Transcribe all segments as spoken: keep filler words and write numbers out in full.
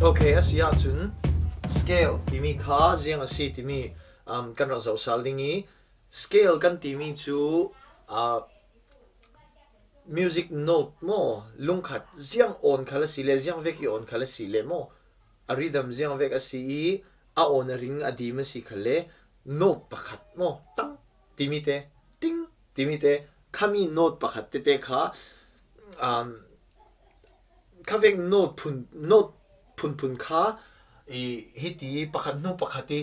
Ok, a si ahcun scale timi kha ziang a si timi, um, kan rak zoh sal ding i, scale kan timi cu, uh, music note maw, lungkhat ziang awn khal a si le, ziang vek i awn khal a si le maw, a rhythm ziang vek a si i, a awn a ring a dim a si khal le, note pakhat maw, tang timi te, ting timi te, khami note pakhat tete kha, um, kha vek note phun, note phunphun kha i, hiti pakhat hnu pakhat i,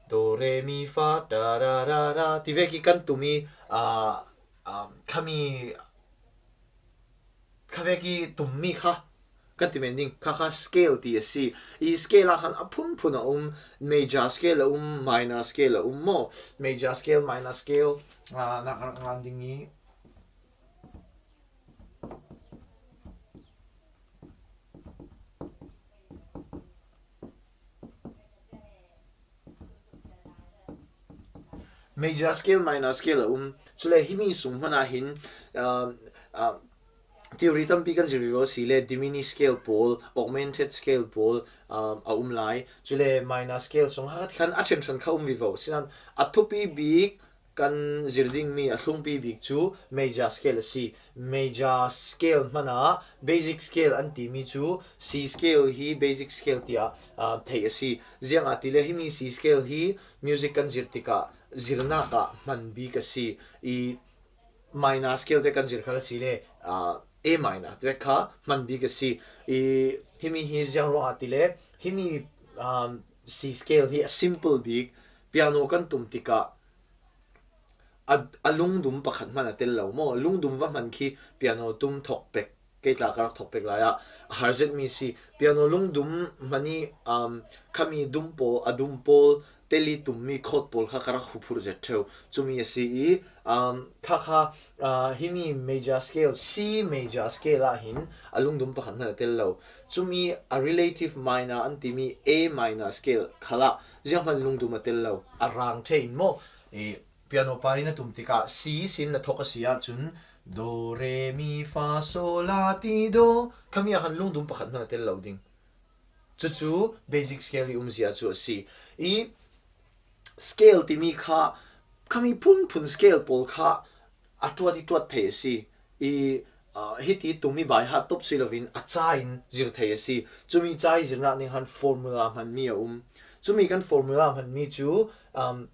do, re, mi, fa, da, da, da, da, ti vek i kan tum i, ah, ah, khami kha vek i tummi kha kan ti men ding, kha kha scale ti a si. I scale ah khan a phunphun a um, major scale a um, minor scale a um maw. Major scale, minor scale, ah, nak rak ngan ding i. Major scale, minor scale a um. Cule himi sung hmanh ah hin, um, um, theory tampi kan zir vivo si le, diminished scale pawl, augmented scale pawl, um, a um lai. Cule minor scale sung ah khan a ṭhenṭhan kha um vivo. Sinan a thupi bik kan zir dingmi a thlungpi bik cu major scale a si. Major scale hmanh ah basic scale an timi cu C scale hi basic scale tiah, ah, theih a si. Ziangahtile himi C scale hi music kan zir tikah zirnak ah hman bik a si. I minor scale te kan zir khal a si le, ah, A minor te kha hman bik a si. I himi hi ziang ruangah tile himi, um, C scale hi a simple bik, piano kan tum tikah a, a lungdum pakhat hman a tel lo maw? Lungdum va hman khi piano tum thawk pek, kei tla ka rak thawk pek lai ah a har zetmi si. Piano lungdum hman i, um, khami dum pawl, a dum pawl, tel i tummi chord pawl kha ka rak huphurh zet ṭheu. Cumi a si i, um, kha kha, uh, himi major scale, C major scale ah hin a lungdum pakhat hman a tel lo. Cumi a relative minor an timi A minor scale khal ah zianghman lungdum a tel lo, a rang ṭheh in maw? I, piano par in a tum tikah C sin na thawk a si ahcun do, re, mi, fa, so, la, ti, do. Khami ah khan lungdum pakhat hman a tel lo ding. Cucu basic scale i umzia cu a si. I scale timi kha, khami phunphun scale pawl kha a ṭuat i ṭuat thei a si. I, aa, hiti tumi by heart top si loin a ca in zir thei a si. Cumi ca i zirnak ning khan formula hmanmi a um. Cumi kan formula hmanmi cu, um,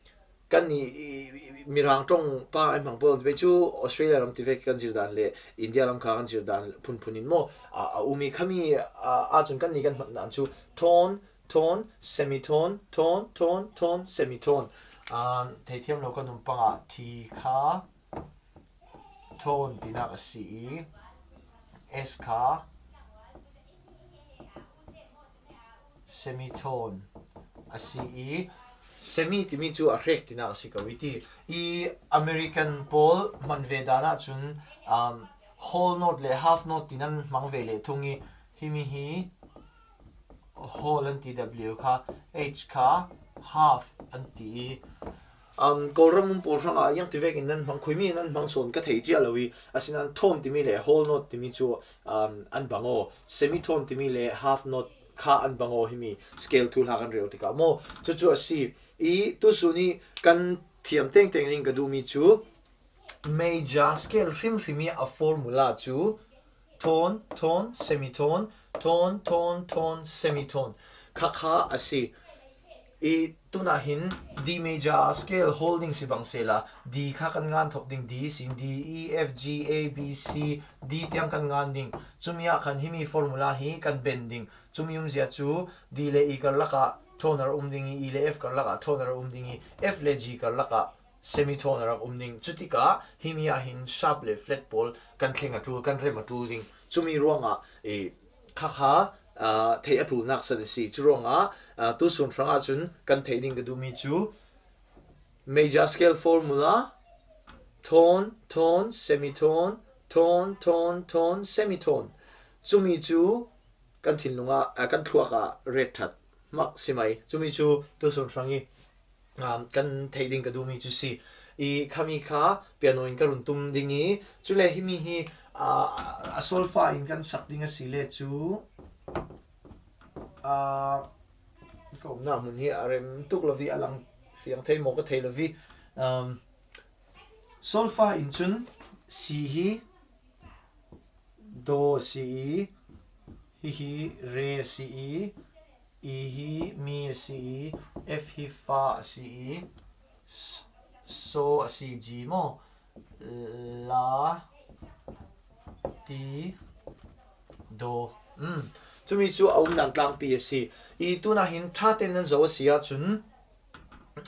kannih i, i, i, Mirang ṭong pa ai hmang pawl, ti cu Australia ram tivek kan zir dan le India lam kha kan zir dan phunphun in maw, a, a um i khami, a, ahcun kannih kan hmanh dan cu tone, tone, semitone, tone, tone, tone, semitone. Um, theithiam lo kan um pangah T kha tone tinak a si i, S kha semitone a si i, semi timi cu a hrek tinak a si ko i ti. I American pawl hman ve dan ahcun, um, whole note le half note ti nan hmang ve le thung i, himi hi whole an ti, W kha, H kha half an ti i, um, Kawlram um pawl hrangah iang tivek in nan hmang, khuimi nan hmang sawn ka thei cia lo i, asinain tone timi le whole note timi cu, um, an bang aw, semitone timi le half note kha an bang aw, himi scale thu hla kan rel tikah maw? Cucu a si i, tusun i kan thiam tengteng ning ka duhmi cu major scale hrimhrim i a formula cu tone, tone, semitone, tone, tone, tone, semitone. Kha kha a si. I tunah hin D major scale holding si bang sehla, D kha kan ngan thawk ding, D sin, D, E, F, G, A, B, C, D tiang kan ngan ding. Cumi ah khan himi formula hi kan ben ding. Cumi umzia cu D le E karlak ah tone a rak um ding i, E le F karlak ah tone a rak um ding i, F le G karlak ah semitone a rak um ding. Cutikah himi ah hin sharp le flat pawl kan thleng a ṭul, kan rem a ṭul ding. Cumi ruangah, eh, kha kha, ah, theih a ṭulnak san a si. Cu ruangah, ah, tusun hrangah cun kan theih ding ka duhmi cu major scale formula, tone, tone, semitone, tone, tone, tone, semitone. Cumi cu kan thinlung ah, ah, kan thluak ah ret ṭhat hmak si mai. Cumi cu tusun hrang i, um, kan theih ding ka duhmi cu si. I khami kha piano in ka run tum ding i, cule himi hi, ah, a solfa in kan sak ding a si le cu, ah, ka umna hmun hi a rem tuk lo hi, a lang fiang thei maw ka thei lo hi. Um, solfa in cun C hi, do a si i, hi hi re a si i, i hi mi a si i, F hi fa a si i, s-, so a si, G maw, la, ti, do. Um, cumi cu a umdan tlangpi a si. I tunah hin ṭha tein nan zoh a si ahcun,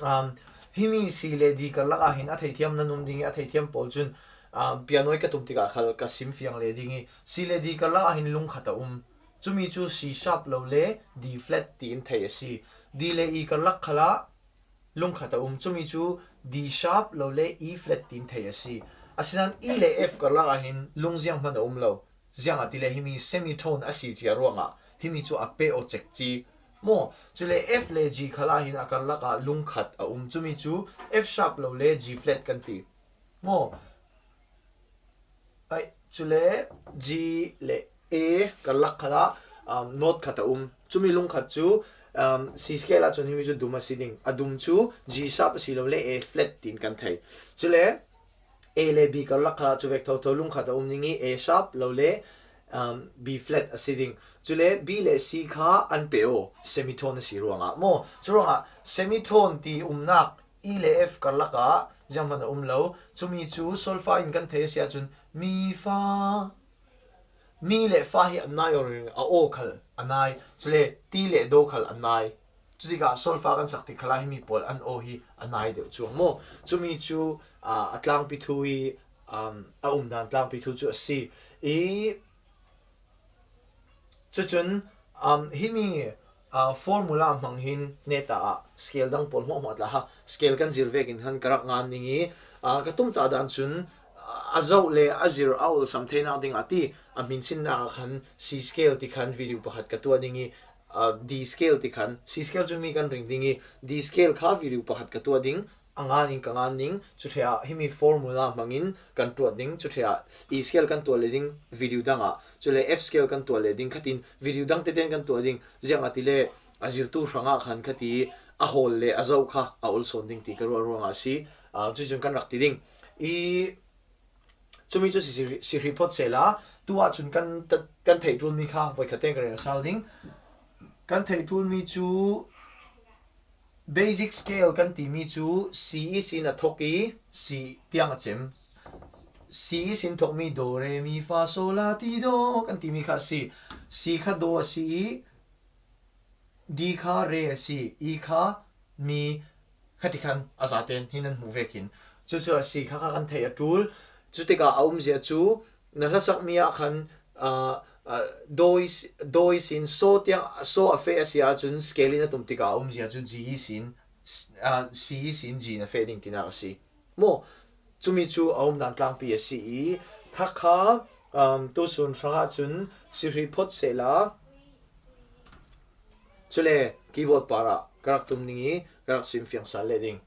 um, himi C le D karlak ah hin a theithiam nan um ding i, a theithiam pawl cun, um, piano i ka tum tikah khal ka sim fiang le ding i, C le D karlak ah hin lungkhat a um. Cumi cu C sharp lo le D flat tiin theih a si. D le E karlak khalah lungkhat a um. Cumi cu D sharp lo le E flat tiin theih a si. Asinain E le F karlak ah hin lungziang hman a um lo. Ziangahtile himi semitone a si cia ruangah himi cu a pe aw cek ci. Maw, cule F le G khalah hin a karlak ah lungkhat a um. Cumi cu F sharp lo le G flat kan ti. Maw, ai, cule G le A karlak khalah, um, note khat a um. Cumi lungkhat cu, um, C scale ah cun himi cu dum a si ding. A dum cu G sharp a si lo le A flat tiin kan thei. Cule A le B karlak khalah cuvek thotho lungkhat a um ding i, A sharp lo le, um, B flat a si ding. Cule B le C kha an pe aw, semitone a si ruangah. Maw, cu ruangah semitone ti umnak E le F karlak ah zianghman a um lo. Cumi cu solfa in kan thei a si ahcun mi fa, mi le fa hi a nai aw ringring, a aw khal a nai. Cule ti le do khal a nai. Cutikah solfa kan sak tik khalah himi pawl an aw hi a nai deuh cuang maw? Cumi cu, aa, a tlangpi thu i, um, a umdan tlangpi thu cu a si. I cucun, um, himi, aa, formula hmang hin neta ah scale dang pawl hmuahhmuah tla ha, scale kan zir vekin khan ka rak ngan ning i, aa, ka tumtah dan cun, aa, a zoh le a zir a olsam theinak dingah ti a hminsinnak ah khan C scale ti khan video pakhat ka tuah ding i, aa, D scale ti khan, C scale cun mi kan ring ding i, D scale kha video pakhat ka tuah ding, a ngan in ka ngan ding, cuṭhia himi formula hmangin kan tuah ding, cuṭhia E scale kan tuah le ding video dangah, cule F scale kan tuah le ding khatin video dang teten kan tuah ding, ziangahtile a zirtu hrangah khan khati a hawl le a zoh kha a olsawn ding ti ka ruah ruangah a si. Aa, cucun kan rak ti ding. I Cumi cu si, si, si hri phawt sehla, tu ahcun kan, kan theih ṭulmi kha voikhat tein ka rel sal ding. Kan theih ṭulmi cu basic scale kan timi cu C i sin a thok i, C tiang a cem. C i sin thokmi do, re, mi, fa, so, la, ti, do kan timi kha a si. C kha do a si i, D kha re a si, E kha mi, khati khan a zaten hi nan hmuh vekin. Cucu a si kha, kha kan theih a ṭul. Cutikah a umzia cu na hlasakmi ah khan, aa, aa, do i si, do i sin so tiang, so a feh a si ahcun scale in a tum tikah a umzia cu G i sin, s-, aa, C i sin G na feh ding tinak a si. Maw, cumi cu a umdan tlangpi a si i, khakha, um, tusun hrangah cun si hri phawt sehla, cule keyboard parah ka rak tum ding i, ka rak sim fiang sal le ding.